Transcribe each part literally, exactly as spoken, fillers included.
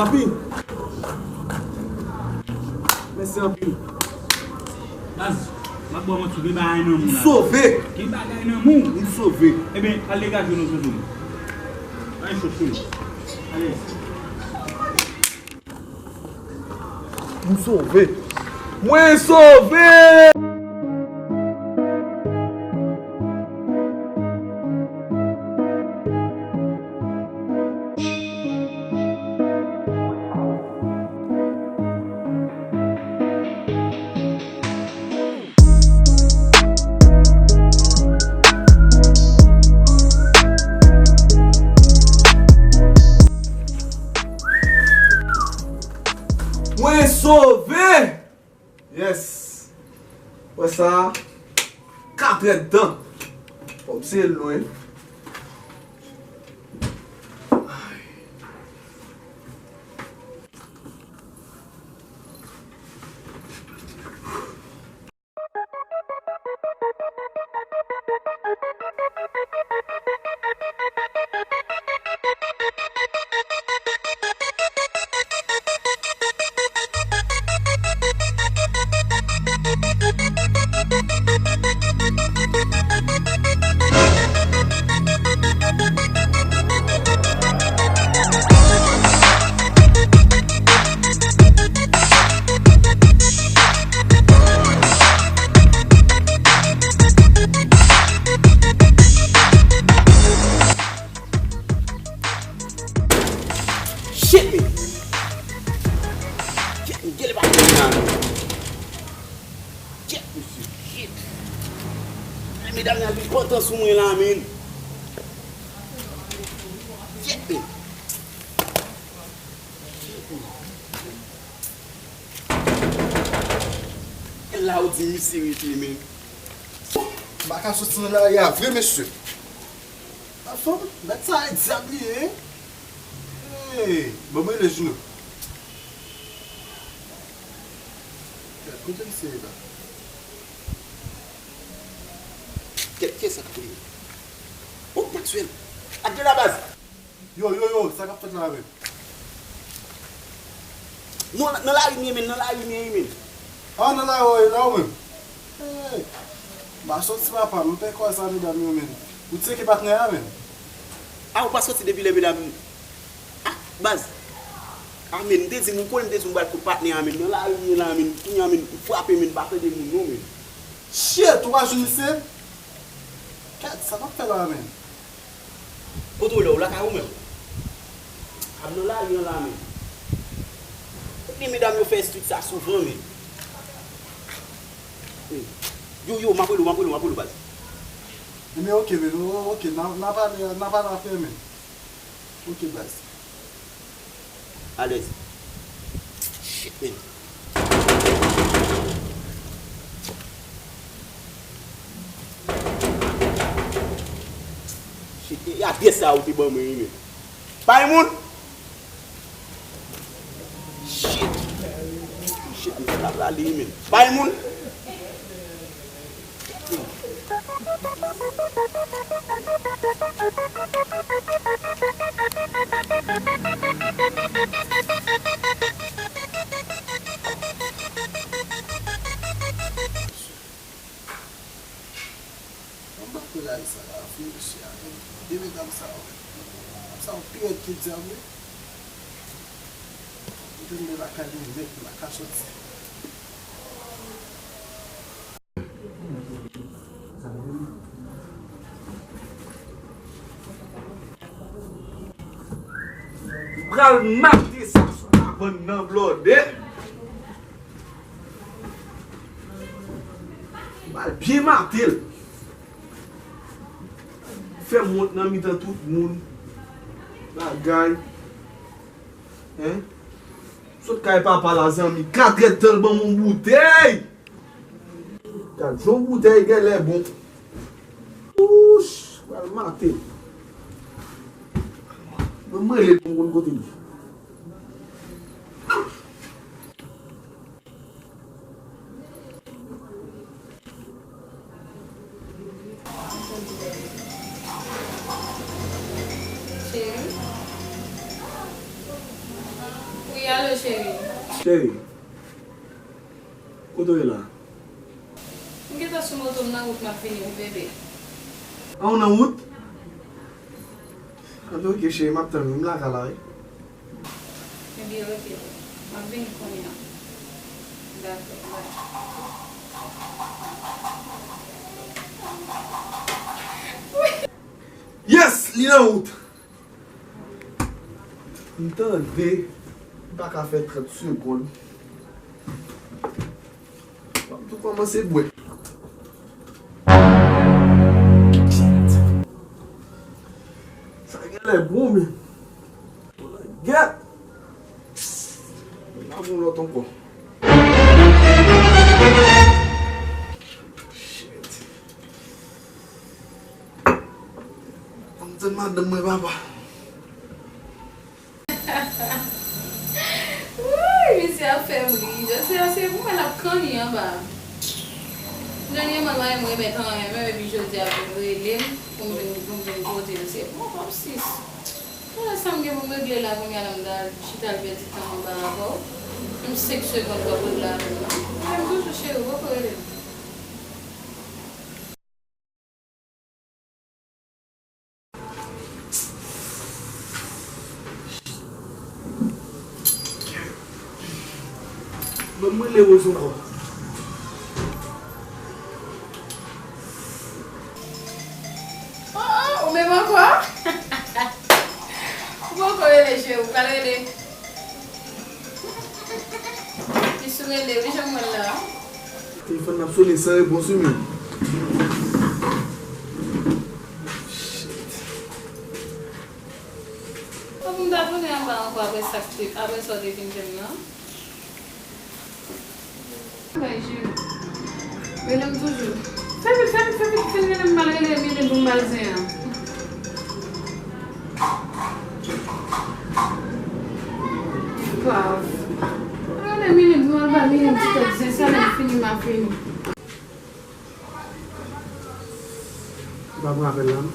Papi, mèsi anpil. Baz, m ap ba w manti, gen bagay nan men w la. M sove. Gen bagay nan men w. M sove. Ebyen, al degaje w nan zozo m. Al chòch sou li. Alèz. M sove. Mwen sove! Mwen sove! Yes! Wè sa? Katrèdtan. Fòk se lwen. Shit, men. Shit, men, gèlè pa vin la, men. Shit, mesye, shit. Ay, medam nan vin pantan sou mwen la, men. Shit, men. Shit, men. E la ou di misye rete, men. M pa ka soti nan lari a vre, mesye. Afanm, mèt sa e dyab li ye, hein? Hey, ban m rele Juno. Kèt, kote misye ye la? Kèt, kiyès sa k ap rele? Oh, Maxwell! Ap de la baz! Yo, yo, yo, sa k ap fèt la menm? Non, nan lari m ye, men, nan lari m ye, men. Ah, nan lari w ye la, ou menm? Hey! M pa soti, papa, m pè kwè sa, medam yo, men. Ou tcheke patnè a, men? Ah, ou pa soti depi lè medam. Ah, baz. Ah, men, m te di, m konnen m te di m pral fout patnè a, men. Nan lari m ye la, men. Kounye a, men, m frape, men, m pa tande moun, non, men. Shit, ou pa jwenn misye? Kèt, sa m ap fè la, men? Kote w ye la, ou lakay ou menm? Ap nan lari an la, men. Kote medam yo fè street sa souvan, men. Yo, yo, m ap rele w, m ap rele w, m ap rele w, baz. Ebyen, oke, men, o-, oke, n a, n a pale, n a pale apre, men. Oke, baz. Alèz. Shit, men. Shit, e adrès sa ou te ban mwen, wi, men. Bay moun! Shit! Shit, men, sa la prale, wi, men. Bay moun! Mwen pa kwè lari sa la vre, mesye, avèk de medam sa yo. Sa yo pi rèd ke dyab, wi. Mwen tande lakay mwen nèt, m pa ka soti. Pral mate sa sou kabann nan, blòdè. Pral byen mate l. Fè m wont nan mitan tout moun. Bagay. Hein? Sot kay papa la, zanmi. Katrèdtan l ban m yon boutèy. Gad jan yon boutèy genlè bon. Wouch, pral mate. Mwen, mwen rele pou m konn kote l ye. Cheri. Cheri, kote w ye la? M gentan sou moto m nan wout, m ap vini wi, bebe. An, ou nan wout? Anben, oke, cheri, m ap tann ou. M lakay la, wi. Ebyen, oke. M ap vini kounye a. Dakò, bye. Yes, li nan wout. M tande, m pa ka fè trant segonn. M ap tou kòmanse bwè. Sa genlè bon, men. Gèt! M pa gon lòt ankò. Shit. Fò m tann madanm mwen, papa. Wouy, misye ap fè m ri. Jodi a se pou mwen l ap kanni anba. Dènyèman, l pa janm remèt anyen menm, epi jodi a vin rele m pou m vin, pou m vin kote l. Se bon, kòm sis. Wè sa m gen pou m regle la kounye a la, m ta chita al pèdi tan anba avè w. Menm senk segonn w ap ret la avè m nan. Rele m toujou, cheri, w poko rele m. Ban mwen rele Rose ankò. Oh, oh, ou menm ankò? Ou poko rele, cheri, ou pral rele. Li sou rele, wi, jan m wè l la. Telefòn nan ap sonnen san repons, wi, men. Shit. Fòk m ta tounen anba ankò apre sa k te, apre sa w te fin fè m nan. Bay, cheri. Rele m toujou. Fè vit, fè vit, fè vit, fin rele m, m al rele Miline pou m ba l zen an. Grav. Rele Miline pou m al ba Miline ti tèt zen sa, lè m fini, m a fini. M pa pran apèl la, non.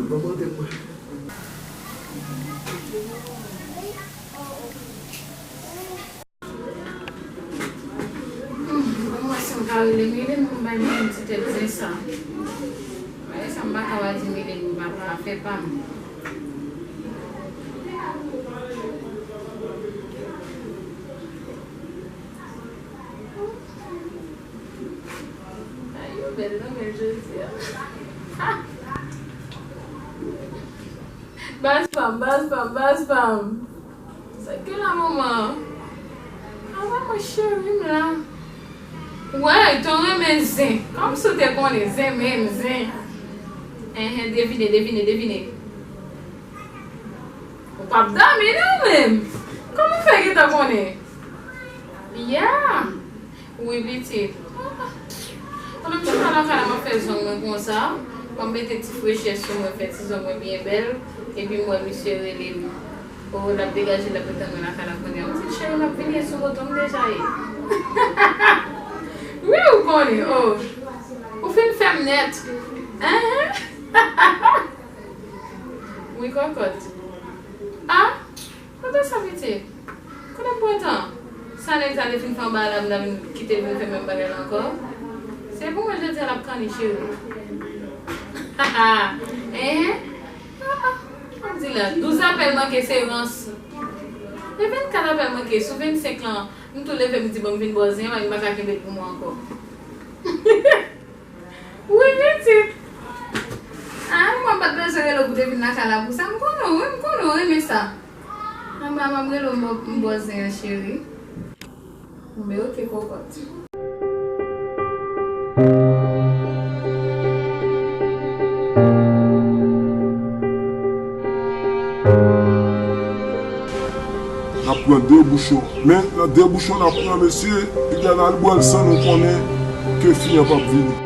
Bon, bon, te mwen. Mwen, si m ka rele Miline pou m bay Miline ti tèt zen sa. Malgre sa, m pa ka pa di Miline m pa pran afè pa m. Ay, yo bèl nan men jodi a. Baz pa m, baz pa m, baz pa m. Sa k gen la, manman? Anba mwen, cheri, m la. Wè, ton renmen zen. Kòmsi w te konnen, zen menm, zen. Enhen, devine, devine, devine. Ou p ap dòmi, non, ou menm? Kòman w fè gentan konnen? Ya! Wi, pitit. Pandan m chita lakay la, m ap fè zong mwen konsa. M ap mete ti frechè sou mwen, fè ti zong mwen byen bèl. Epi m wè misye rele m. O, l ap degaje, l ap ret tann mwen lakay la kounye a. M di l, cheri, m ap vini, e sou moto m deja ye. Wi, ou konnen. O, ou fin fè m nèt. Enhen. Wi, kòkòt. A? Kote sa, pitit? Kote m pran tan? Sa nèg sa te fin fè anba la, m ta vin kite l vin fè menm bagay la ankò? Se pou mwen jodi a l ap kanni, cheri. Enhen. A, a. M di la, douz apèl manke, se rans. E vennkat apèl manke, sou vennsenk lan, m tou leve, m di, bon, m vin ba w zen an, m pa ka kenbe l pou mwen ankò. Wi, pitit. A, mwen pa t bezwen rele w pou te vin lakay la pou sa. M konnen w, wi, m konnen w renmen sa. Anba, m ap rele w, m ba w, m ba w zen an, cheri. Enben, oke, kòkòt. N ap pran de bouchon. Men, nan de bouchon n ap pran, mesye, piga n al bwè l san nou konnen ke fi an p ap vini.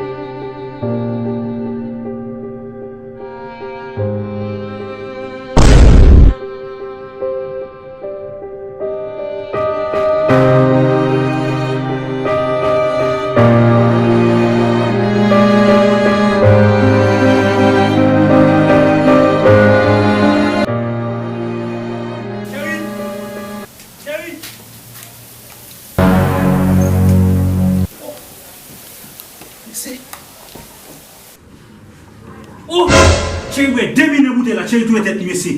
Cheri touye tèt li mesye.